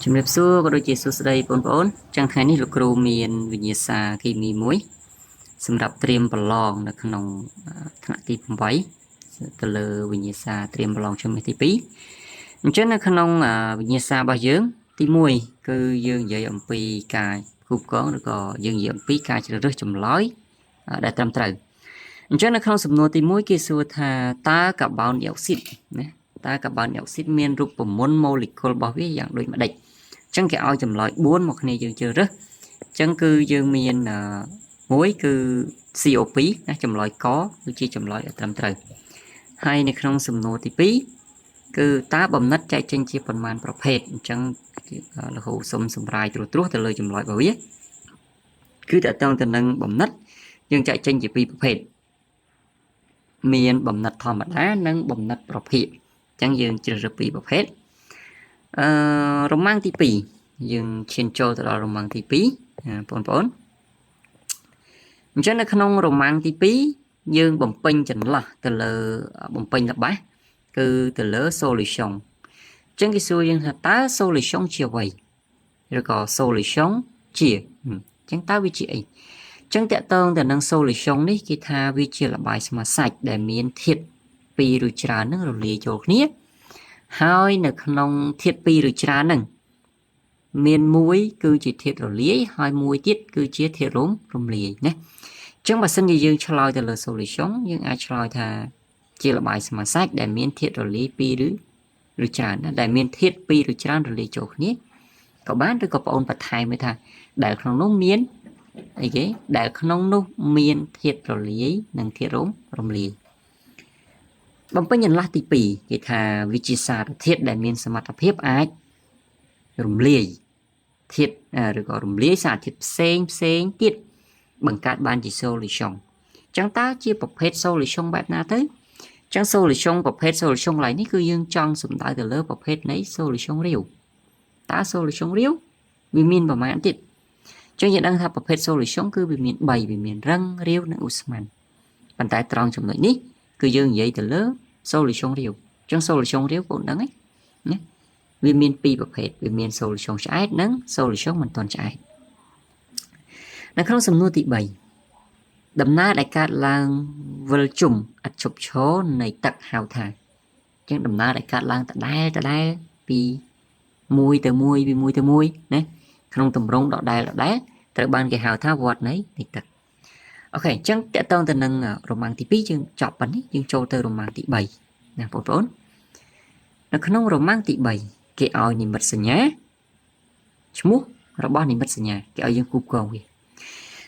ជំរាបសួរក៏ដូចជាសួស្តីបងប្អូនចឹងថ្ងៃនេះលោកគ្រូមានវិញ្ញាសាគីមីមួយសម្រាប់ត្រៀមប្រឡងនៅក្នុងថ្នាក់ទី8ទៅលើវិញ្ញាសាត្រៀមប្រឡងជំនាញទី2អញ្ចឹងនៅក្នុងវិញ្ញាសារបស់យើងទី1គឺយើងនិយាយអំពីការគូបកងឬក៏យើងនិយាយអំពីការជ្រើសរើសចម្លើយដែលត្រឹមត្រូវអញ្ចឹងនៅក្នុងសំណួរទី1គេសួរថាតើកាបូនឌីអុកស៊ីតណាតើកាបូនឌីអុកស៊ីតមានរូបមន្តម៉ូលេគុលរបស់វាយ៉ាងដូចម្ដេចចឹងគេឲ្យចម្លើយ4មកគ្នាយើងជ្រើសរើសចឹងគឺយើងមានមួយគឺ CO2 ណាចម្លើយកគឺជាចម្លើយត្រឹមត្រូវហើយនៅក្នុងសំណួរទី2គឺតើបំណិតចែកចេញជាប៉ុន្មានប្រភេទអញ្ចឹងលោកគ្រូសុំសម្រាយត្រួសត្រាសទៅលើចម្លើយរបស់វាគឺតកតងទៅនឹងបំណិតយើងចែកចេញជាពីរប្រភេទមានបំណិតធម្មតានិងបំណិតប្រភេទអញ្ចឹងយើងជ្រើសរើសពីរប្រភេទអឺរម៉ាំងទី2យើងឈានចូលទៅដល់រម៉ាំងទី2បងប្អូនអញ្ចឹងនៅក្នុងរម៉ាំងទី2យើងបំពេញចន្លោះទៅលើបំពេញល្បះគឺទៅលើ solution អញ្ចឹងគេសួរយើងថាតើ solution ជាអ្វីឬក៏ solution ជាអញ្ចឹងតើវាជាអីអញ្ចឹងតកតងទៅនឹង solution នេះគេថាវាជាល្បាយស្មាសាច់ដែលមានធាតុពីរឬច្រើននឹងរលាយចូលគ្នាហើយនៅក្នុងធាតុពីរឬច្រើនហ្នឹងមានមួយគឺជាធាតុរលាយហើយមួយទៀតគឺជាធាតុរំលាយណាអញ្ចឹងបើសិនជាយើងឆ្លើយទៅលើ solution យើងអាចឆ្លើយថាជាល្បាយស្មាសាច់ដែលមានធាតុរលាយពីរឬច្រើនណាដែលមានធាតុពីរឬច្រើនរលាយចូលគ្នាក៏បានឬក៏បងអូនបន្ថែមថាដែលក្នុងនោះមានអីគេដែលក្នុងនោះមានធាតុរលាយនិងធាតុរំលាយបំពេញចន្លោះទី2គេថាវិជាសារធាតុដែលមានសមត្ថភាពអាចរំលាយធាតុឬក៏រំលាយសារធាតុផ្សេងផ្សេងទៀតបង្កើតបានជា solution ចឹងតើជាប្រភេទ solution បែបណាទៅចឹង solution ប្រភេទ solution ឡើយនេះគឺយើងចង់សំដៅទៅលើប្រភេទនៃ solution រាវតើ solution រាវវាមានប្រមាណទៀតចឹងយើងដឹងថាប្រភេទ solution គឺវាមាន3វាមានរឹងរាវនិងឧស្ម័នប៉ុន្តែត្រង់ចំណុចនេះគឺយើងនិយាយទៅលើ solution រាវចឹង solution រាវបងដឹងទេណាវាមានពីរប្រភេទវាមាន solution ឆ្អែតនិង solution មិនទាន់ឆ្អែតនៅក្នុងសំណួរទី3ដំណើរដែលកើតឡើងវិលជុំឥតឈប់ឈរនៃទឹកហៅថាអញ្ចឹងដំណើរដែលកើតឡើងដដែលដដែលពី1ទៅ1ពី1ទៅ1ណាក្នុងទម្រង់ដដែលដដែលត្រូវបានគេហៅថាវដ្តនៃទឹក OK អញ្ចឹងតកតងទៅនឹងរម៉ាំងទី2យើងចប់ប៉ុណ្នេះយើងចូលទៅរម៉ាំងទី3ណាបងប្អូននៅក្នុងរម៉ាំងទី3គេឲ្យនិមិត្តសញ្ញាឈ្មោះរបស់និមិត្តសញ្ញាគេឲ្យយើងគូបកងវា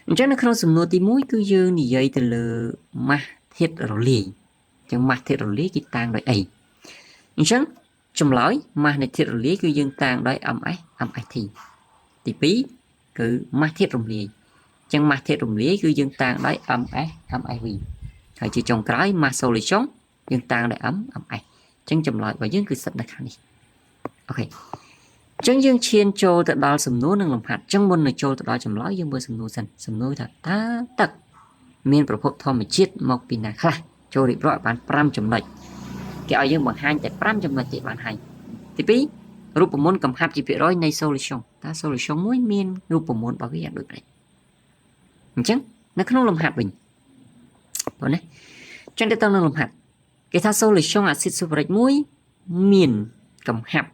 អញ្ចឹងនៅក្នុងសំណួរទី1គឺយើងនិយាយទៅលើម៉ាស់ធាតុរលាយអញ្ចឹងម៉ាស់ធាតុរលាយគេតាំងដោយអីអញ្ចឹងចម្លើយម៉ាស់នៃធាតុរលាយគឺយើងតាំងដោយ MS MST ទី2គឺម៉ាស់ធាតុរំលាយអញ្ចឹងម៉ាស់ធាតុរំលាយគឺយើងតាំងដោយ MS MSV ហើយជាចុងក្រោយម៉ាស់ solution យើងតាំងដោយ M MS អញ្ចឹងចម្លើយរបស់យើងគឺស្ថិតនៅខាងនេះ OK អញ្ចឹងយើងឈានចូលទៅដល់សំណួរនិងលំហាត់អញ្ចឹងមុននឹងចូលទៅដល់ចម្លើយយើងមើលសំណួរសិនសំណួរថាតើទឹកមានប្រភពធម្មជាតិមកពីណាខ្លះចូលរៀបរាប់ឲ្យបាន5ចំណុចគេឲ្យយើងបង្ហាញតែ5ចំណុចទេបានហើយទី2រូបមន្តកំហាប់ជាភាគរយនៃ solution តើ solution មួយមានរូបមន្តរបស់វាយ៉ាងដូចម្តេចអញ្ចឹងនៅក្នុងលំហាត់វិញបងណាអញ្ចឹងទៅទៅនឹងលំហាត់គេថា solution អាស៊ីតស៊ូហ្វរិកមួយមានកំហាប់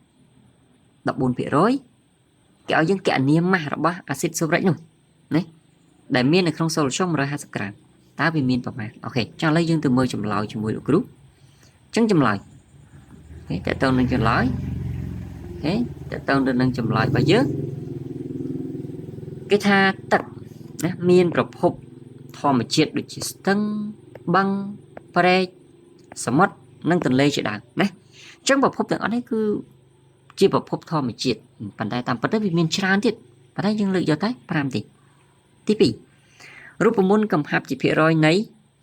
14%គេឲ្យយើងគណនាម៉ាស់របស់អាស៊ីតស៊ូហ្វរិកនោះណាដែលមាននៅក្នុង solution 150ក្រាមតើវាមានប្រមាណ OK ចឹងឥឡូវយើងទៅមើលចម្លើយជាមួយលោកគ្រូចឹងចម្លើយ OK តើតើនឹងចម្លើយ OK តើតើនឹងចម្លើយរបស់យើងគេថាទឹកណាមានប្រភពធម្មជាតិដូចជាស្ទឹងបឹងព្រែកសមុទ្រនិងទន្លេជាដើមណាអញ្ចឹងប្រភពទាំងអស់នេះគឺជាប្រភពធម្មជាតិប៉ុន្តែតាមពិតទៅវាមានច្រើនទៀតប៉ុន្តែយើងលើកយកតែ5ទេទី2រូបមន្តកំហាប់ជាភាគរយនៃ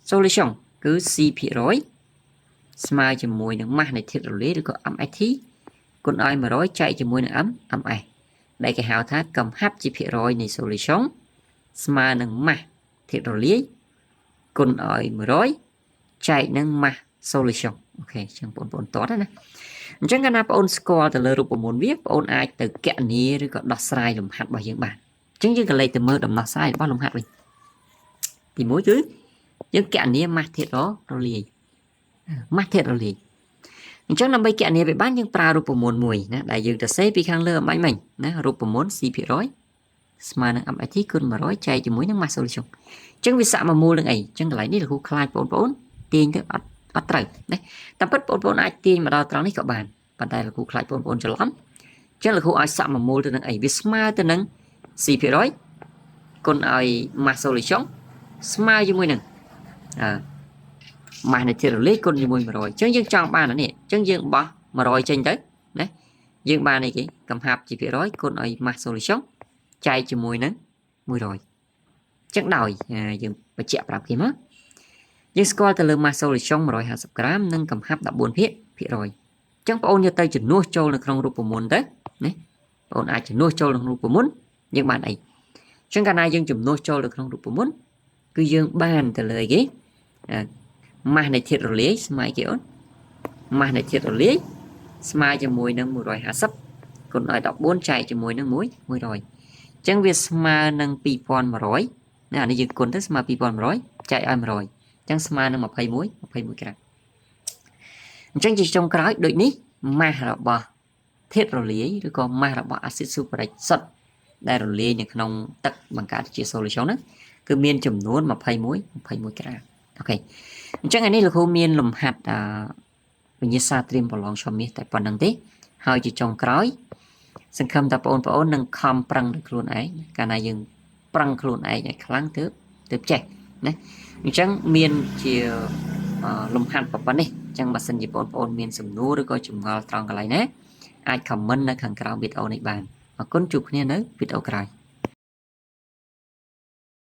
solution គឺ C ភាគរយស្មើជាមួយនឹងម៉ាស់នៃធាតុរលាយឬក៏ MST គុណឲ្យ100ចែកជាមួយនឹង M MS ដែលគេហៅថាកំហាប់ជាភាគរយនៃ solution ស្មើនឹងម៉ាស់ធាតុរលាយគុណឲ្យ100ចែកនឹងម៉ាស់ solution OK ចឹងបងប្អូនតតណាអញ្ចឹងកាលណាបងប្អូនស្គាល់ទៅលើរូបមន្តវាបងប្អូនអាចទៅកណនាឬក៏ដោះស្រាយលំហាត់របស់យើងបានអញ្ចឹងយើងក៏លេខទៅមើលដំណោះស្រាយរបស់លំហាត់វិញទី1គឺយើងកណនាម៉ាស់ធាតុរលាយម៉ាស់ធាតុរលាយអញ្ចឹងដើម្បីកណនាវាបានយើងប្រើរូបមន្តមួយណាដែលយើងទៅសេពីខាងលើអំបញ្ញមិញណារូបមន្ត C% ស្មើនឹង MIT គុណ100ចែកជាមួយនឹង mass solution អញ្ចឹងវាសមមូលនឹងអីអញ្ចឹងកន្លែងនេះលោកគ្រូខ្លាចបងប្អូនទាញទៅអត់អត់ត្រូវណាតាមពិតបងប្អូនអាចទាញមកដល់ត្រង់នេះក៏បានប៉ុន្តែលោកគ្រូខ្លាចបងប្អូនច្រឡំអញ្ចឹងលោកគ្រូឲ្យសមមូលទៅនឹងអីវាស្មើទៅនឹង C% គុណឲ្យ mass solution ស្មើជាមួយនឹងអឺម៉ាស់នៃធាតុរលាយគុណជាមួយ100អញ្ចឹងយើងចង់បានអានេះអញ្ចឹងយើងបោះ100ចេញទៅណាយើងបានអីគេកំហាប់ជាភាគរយគុណឲ្យ mass solution ចែកជាមួយនឹង100អញ្ចឹងដោយយើងបញ្ជាក់ប្រាប់គេមកយើងស្គាល់ទៅលើ mass solution 150ក្រាមនិងកំហាប់14ភាគភាគរយអញ្ចឹងបងអូនយកទៅជំនួសចូលនៅក្នុងរូបមន្តទៅណាបងអូនអាចជំនួសចូលក្នុងរូបមន្តយើងបានអីអញ្ចឹងកាលណាយើងជំនួសចូលនៅក្នុងរូបមន្តគឺយើងបានទៅលើអីគេម៉ាស់នៃធាតុរលាយស្មើគេអូនម៉ាស់នៃធាតុរលាយស្មើជាមួយនឹង150គុណឲ្យ14ចែកជាមួយនឹង1 100អញ្ចឹងវាស្មើនឹង2100ណាអានេះយើងគុណទៅស្មើ2100ចែកឲ្យ100អញ្ចឹងស្មើនឹង21 21ក្រាមអញ្ចឹងជាចុងក្រោយដូចនេះម៉ាស់របស់ធាតុរលាយឬក៏ម៉ាស់របស់អាស៊ីតស៊ូហ្វរិកសុទ្ធដែលរលាយនៅក្នុងទឹកបង្កើតជា solution ហ្នឹងគឺមានចំនួន21 21ក្រាម OK អញ្ចឹងឯនេះលោកគ្រូមានលំហាត់អឺវិញ្ញាសាត្រៀមប្រឡងឆមាសតែប៉ុណ្្នឹងទេហើយជាចុងក្រោយសង្ឃឹមថាបងប្អូននឹងខំប្រឹងដោយខ្លួនឯងកាលណាយើងប្រឹងខ្លួនឯងឲ្យខ្លាំងទើបទើបចេះណាអញ្ចឹងមានជាលំហាត់ប៉ុណ្ណេះអញ្ចឹងបើសិនជាបងប្អូនមានសំណួរឬក៏ចម្ងល់ត្រង់កន្លែងណាអាច comment នៅខាងក្រោមវីដេអូនេះបានអរគុណជួបគ្នានៅវីដេអូក្រោយ។